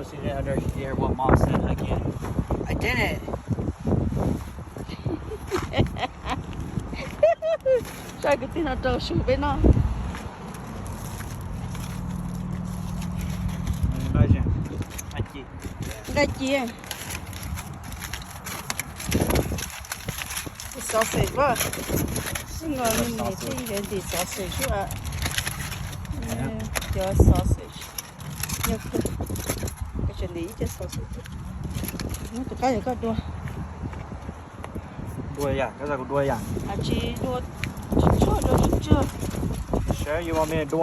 See that under here, what Mom said again? I did it. Saib kwv tij no rau su peb no. Nqaij ci. Sausage as. Sib nkaus li nim tij yuav ntim sausage xwb. Cov sausage. Koj tseem ntim ib cov sausage. Muab tus qaib yog koj dua. Dua yam, koj xa kuv dua yam. Tsis dua, tsis tsuag dua tsis tsuag. Sure you want me to do?